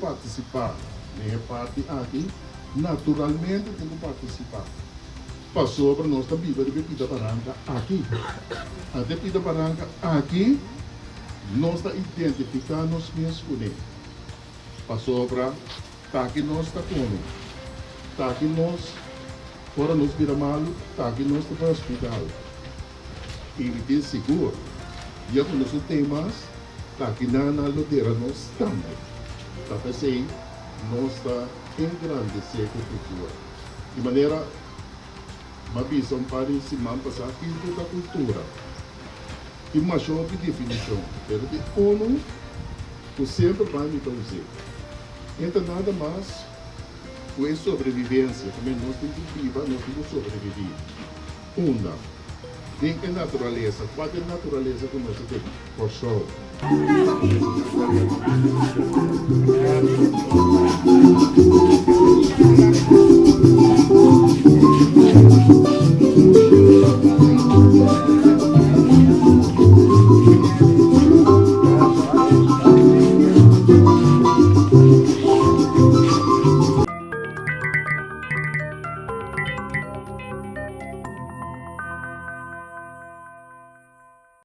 Partisipá den e parti aki, naturalmente tin ku partisipá, pasobra nos ta biba riba e pida baranka aki. Ante e pida baranka aki nos ta identifiká nos mes kuné, pasobra ta aki nos ta kome, ta aki nos, ora nos bira malu, ta aki nos ta bai hospital. I mi tin sigur, dia ku nos no ten mas, ta kinan nan lo dera nos tambe. Ta p'esei nos ta engrandesé ku kultura. Di manera m'a bisa un par di siman pasá, kiko ta kultura? Tin masha hopi definishon, pero tin unu ku semper bai mi ta us'é. E ta nada mas ku e sobrevivensia, pasobra nos tin ku biba, nos tin ku sobreviví. Unda? Den e naturalesa. Kua ta e naturalesa ku nos ta den? Kòrsou.